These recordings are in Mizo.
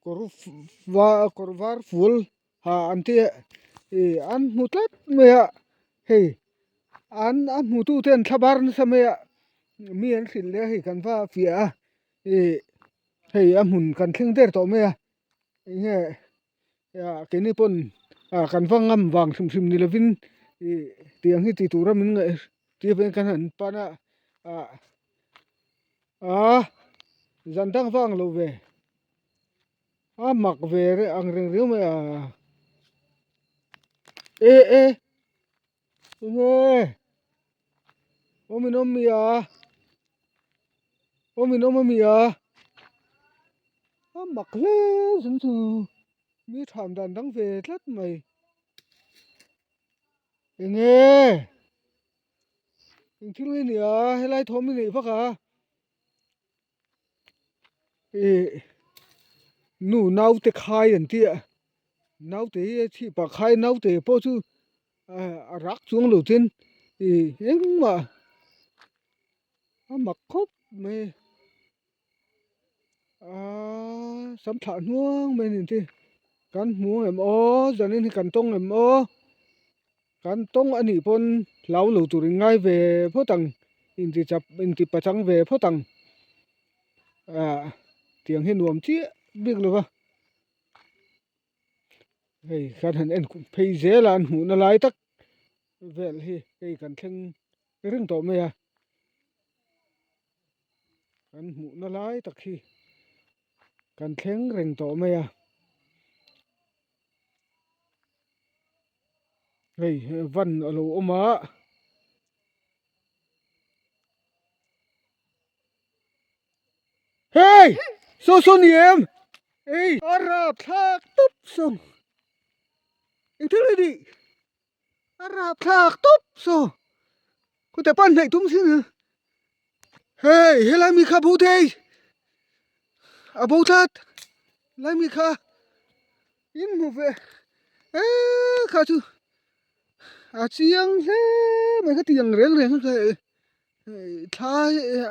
Kawr var kawr var fual ha an tia ih an hmu tlat mai a hei an a hmu tu te an thla bar nasa mai a mi an hrilh leh a hei kan va fiah a ih hei a hmun kan thleng der tawh mai a enge ah keini pawn ah kan va ngam vang hrim hrim ni lovin ih tiang hi ti tura min ngaih tir ve kan han pan a ah ah zan dang vang lo ve. A mak ve reng ang reng riau mai a e e enge awm in awm mi a awm in awm ami a a mak hle zung chu mi tham dan dang ve tlat mai enge eng thil nge ni a helai thawm i neih vak a. Ih nu naute khai an tih a naute hi a chhip ah khai naute pawh chu a rak chuang lo chuan ih engmah a mak khawp mai aaa sam thlah hnuang mai a ni te kan hmu ang em aw zanin hi kan tawng em aw. Kan tawng a nih pawn hlau lo tur in ngai ve phawt ang, inti chap inti pachang ve phawt ang ah tiang hi nuam chiah bik lo va, hei kan han en phei zel a an hmuhna lai tak vel hi hei kan thleng reng tawh mai a, kan hmuhna lai tak hi kan thleng reng tawh mai a. Hei van a lo awm a. Hey! Saw saw ni em? Ei! A rap thlak tawp saw. Eng thil nge nih? A rap thlak tawp saw. Khawte pan hnaih tum sin a. Hey! Helai mi kha bo thei. A bo tlat. Helai mi kha. In hmu ve eee kha chu a chiang hle mai ka ti ang reng reng a thla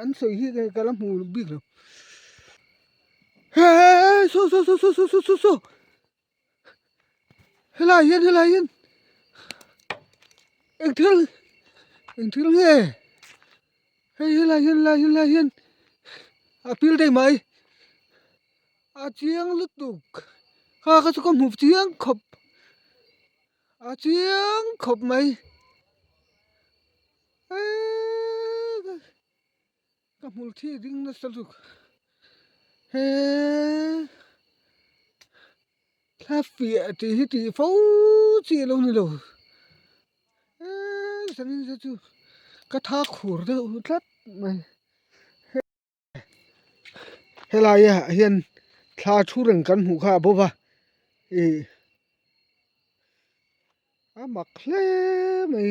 an sawi hi ka la hmu bik lo hee saw saw saw saw saw saw saw helai hian helai hian eng thil eng thil nge hei helai hian helai hian helai hian a pil daih mai. A chiang lutuk kha kha chu ka hmu chiang khawp a chiang khawp mai eee ka hmul thi ding nasa lutuk hee thla fiah tih hi tih fo chi a lo ni lo eee zanin chu ka tha khur deuh tlat mai. Helai ah hian thla thu reng kan hmuh kha a bo va ih a mak hle mai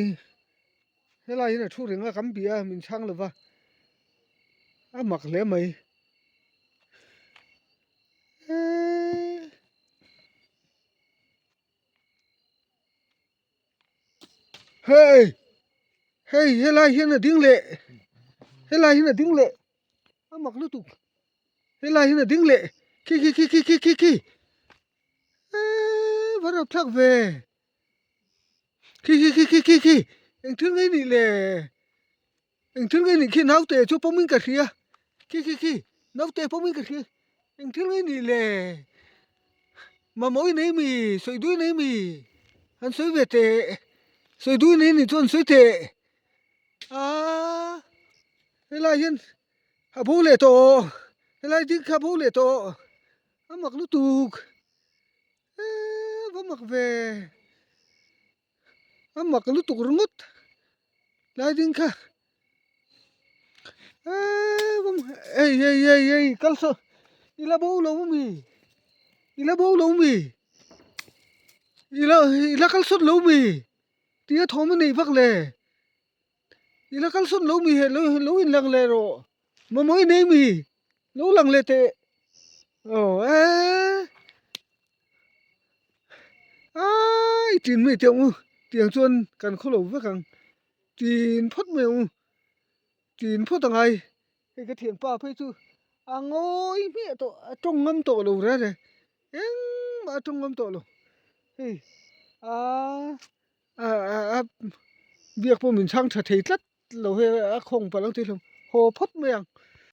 helai hian a thu reng a kan bia a min chhang lo va a mak hle mai eee. Hei hei helai hian a ding leh helai hian a ding leh a mak lutuk helai hian a ding leh khi khi khi khi khi khi khi eee va rap thlak ve khi khi khi khi khi khi eng thil nge nih le eng thil nge nih khi naute chu pawm in ka hria khi khi khi naute pawm in ka hria eng thil nge nih le mamawh i nei mi sawi dui nei mi an sawi ve teh sawi dui nei nih chuan sawi teh aaa helai hian a bo leh tawh helai ding kha a bo leh tawh a mak lutuk eee va mak ve. A mak lutuk ringawt lai ding kha ei ei ei ei kal saw i la bo lo ami i la bo lo ami i la i la kal sawn lo ami tia thawm a nei vak le i la kal sawn lo ami he lo lo in lang leh rawh mamawh i nei ami lo lang leh teh aw eee. Aii tin mai teh ang u tiang chuan kan khaw lo vek ang tin phawt mai ang u tin phawt ang ai hei ka thianpa phei chu a ngawi hmiah tawh a tawng ngam tawh lo reng reng. Engmah a tawng ngam tawh lo. Hei aa a biak pawh min chhang tha thei tlat lo hei a khawng palh ang tih hlawm haw phawt mai ang.